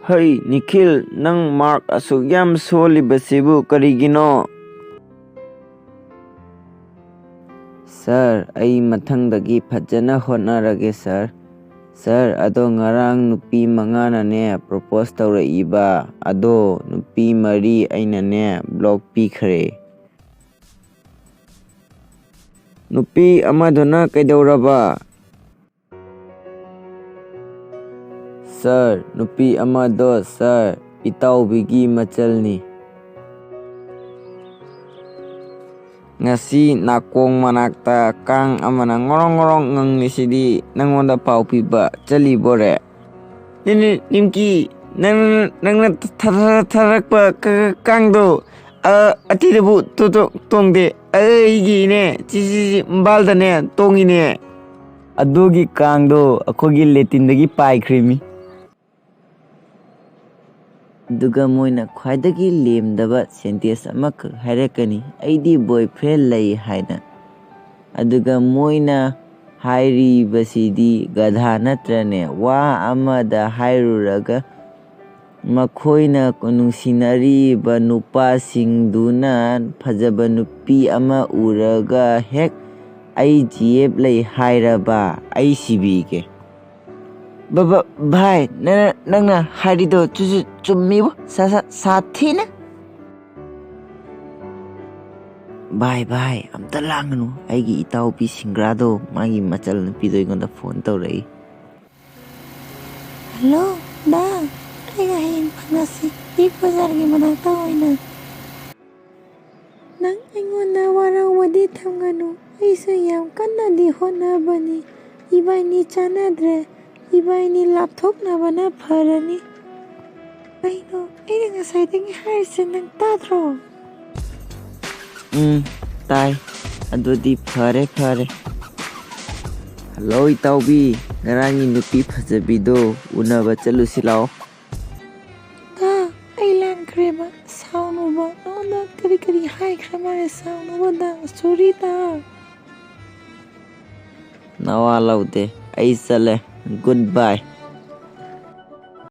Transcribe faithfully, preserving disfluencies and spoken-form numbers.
ꯍꯩ, ꯅꯤꯈꯤꯜ, ꯅꯪ ꯃꯥꯔꯛ ꯑꯁꯨꯛ ꯌꯥꯝ ꯁꯣꯜꯂꯤꯕꯁꯤꯕꯨ ꯀꯔꯤꯒꯤꯅꯣ? ꯁꯥꯔ, ꯑꯩ ꯃꯊꯪꯗꯒꯤ ꯐꯖꯅ ꯍꯣꯠꯅꯔꯒꯦ, ꯁꯥꯔ꯫ ꯁꯥꯔ, ꯑꯗꯣ ꯉꯔꯥꯡ ꯅꯨꯄꯤ ꯃꯉꯥꯅꯅꯦ ꯄ꯭ꯔꯣꯄꯣꯁ ꯇꯧꯔꯛꯏꯕ, ꯑꯗꯣ ꯅꯨꯄꯤ ꯃꯔꯤ ꯑꯩꯅꯅꯦ ꯕ꯭ꯂꯣꯛ ꯄꯤꯈ꯭ꯔꯦ꯫ ꯅꯨꯄꯤ ꯑꯃꯗꯨꯅ ꯀꯩꯗꯧꯔꯕ? ꯁꯥꯔ, ꯅꯨꯄꯤ ꯑꯃꯗꯣ, ꯁꯥꯔ, ꯏꯇꯥꯎꯕꯤꯒꯤ ꯃꯆꯜꯅꯤ꯫ ꯉꯁꯤ ꯅꯥꯀꯣꯡ ꯃꯅꯥꯛꯇ ꯀꯥꯡ ꯑꯃꯅ ꯉꯣꯔꯣꯡ ꯉꯣꯔꯣꯡ ꯉꯪꯂꯤꯁꯤꯗꯤ ꯅꯪꯉꯣꯟꯗ ꯄꯥꯎ ꯄꯤꯕ ꯆꯠꯂꯤꯕꯣꯔꯦ? ꯅꯤ-, ꯅꯤ-, ꯅꯤꯝꯀꯤ, ꯅꯪ, ꯅꯪꯅ ꯊ-, ꯊ-, ꯊꯥꯔꯛꯄ ꯀ-, ꯀ-, ꯀꯥꯡꯗꯣ, ꯑ, ꯑꯇꯤꯗꯕꯨ ꯇꯣ-, ꯇꯣ-, ꯇꯣꯡꯗꯦ꯫ ꯑꯩꯒꯤꯅꯦ, ꯆꯤ-, ꯆꯤ-, ꯆꯤ-, ꯎꯝꯕꯥꯜꯗꯅꯦ ꯇꯣꯡꯉꯤꯅꯦ꯫ ꯑꯗꯨꯒꯤ ꯀꯥꯡꯗꯣ ꯑꯩꯈꯣꯏꯒꯤ ꯂꯦꯇꯤꯟꯗꯒꯤ ꯄꯥꯏꯈ꯭ꯔꯤꯃꯤ꯫ ꯑꯗꯨꯒ ꯃꯣꯏꯅ ꯈ꯭ꯋꯥꯏꯗꯒꯤ ꯂꯦꯝꯗꯕ ꯁꯦꯟꯇꯦꯟꯁ ꯑꯃꯈꯛ ꯍꯥꯏꯔꯛꯀꯅꯤ, "ꯑꯩꯗꯤ ꯕꯣꯏꯐ꯭ꯔꯦꯟ ꯂꯩ" ꯍꯥꯏꯅ꯫ ꯑꯗꯨꯒ ꯃꯣꯏꯅ ꯍꯥꯏꯔꯤꯕꯁꯤꯗꯤ ꯒꯙꯥ ꯅꯠꯇ꯭ꯔꯅꯦ? ꯋꯥ ꯑꯃꯗ ꯍꯥꯏꯔꯨꯔꯒ, ꯃꯈꯣꯏꯅ ꯅꯨꯡꯁꯤꯅꯔꯤꯕ ꯅꯨꯄꯥꯁꯤꯡꯗꯨꯅ ꯐꯖꯕ ꯅꯨꯄꯤ ꯑꯃ ꯎꯔꯒ ꯍꯦꯛ "ꯑꯩ ꯖꯤ ꯑꯦꯐ ꯂꯩ" ꯍꯥꯏꯔꯕ, ꯑꯩ ꯁꯤꯕꯤꯒꯦ꯫ ꯕ-, ꯕ-, ꯚꯥꯏ, ꯅ-, ꯅꯪꯅ ꯍꯥꯏꯔꯤꯗꯣ ꯆꯨ-, ꯆꯨ-, ꯆꯨꯝꯃꯤꯕꯨ, ꯁꯥ-, ꯁꯥ-, ꯁꯥꯊꯤꯅ꯫ ꯚꯥꯏ, ꯚꯥꯏ, ꯑꯝꯇ ꯂꯥꯡꯒꯅꯨ꯫ ꯑꯩꯒꯤ ꯏꯇꯥꯎꯕꯤ ꯁꯤꯡꯒ꯭ꯔꯥꯗꯣ ꯃꯥꯒꯤ ꯃꯆꯜ ꯅꯨꯄꯤꯗꯣ ꯑꯩꯉꯣꯟꯗ ꯐꯣꯟ ꯇꯧꯔꯛꯏ꯫ ꯍꯜꯂꯣ, ꯗꯥ, ꯑꯩꯒ ꯍꯌꯦꯡ ꯐꯪꯅꯁꯤ, ꯕꯤꯛ ꯕꯖꯥꯔꯒꯤ ꯃꯅꯥꯛꯇ ꯑꯣꯏꯅ꯫ ꯅꯪ ꯑꯩꯉꯣꯟꯗ ꯋꯥꯔꯧꯕꯗꯤ ꯊꯝꯒꯅꯨ, ꯑꯩꯁꯨ ꯌꯥꯝ ꯀꯟꯅꯗꯤ ꯍꯣꯠꯅꯕꯅꯤ꯫ ꯏꯕꯥꯏꯅꯤ ꯆꯥꯟꯅꯗ꯭ꯔꯦ, ꯏꯕꯥꯏꯅꯤ ꯂꯥꯞꯊꯣꯛꯅꯕꯅ ꯐꯔꯅꯤ꯫ ꯀꯩꯅꯣ ꯑꯩꯅ ꯉꯁꯥꯏꯗꯒꯤ ꯍꯥꯏꯔꯤꯁꯦ ꯅꯪ ꯇꯥꯗ꯭ꯔꯣ? ꯎꯝ, ꯇꯥꯏ꯫ ꯑꯗꯨꯗꯤ ꯐꯔꯦ, ꯐꯔꯦ꯫ ꯍꯜꯂꯣ, ꯏꯇꯥꯎꯕꯤ꯫ ꯉꯔꯥꯡꯒꯤ ꯅꯨꯄꯤ ꯐꯖꯕꯤꯗꯣ ꯎꯅꯕ ꯆꯠꯂꯨꯁꯤ ꯂꯥꯛꯑꯣ꯫ ꯇꯥ, ꯑꯩ ꯂꯥꯟꯈ꯭ꯔꯦꯕ꯫ ꯁꯥꯎꯅꯨꯕ꯫ ꯅꯉꯣꯟꯗ ꯀꯔꯤ ꯀꯔꯤ ꯍꯥꯏꯈ꯭ꯔ ꯃꯥꯜꯂꯦ꯫ ꯁꯥꯎꯅꯨꯕ ꯗꯥ꯫ ꯁꯣꯔꯤ ꯗꯥ꯫ ꯅꯋꯥ ꯂꯧꯗꯦ꯫ ꯑꯩ ꯆꯠꯂꯦ꯫ ꯒꯨꯗ ꯕꯥꯏ꯫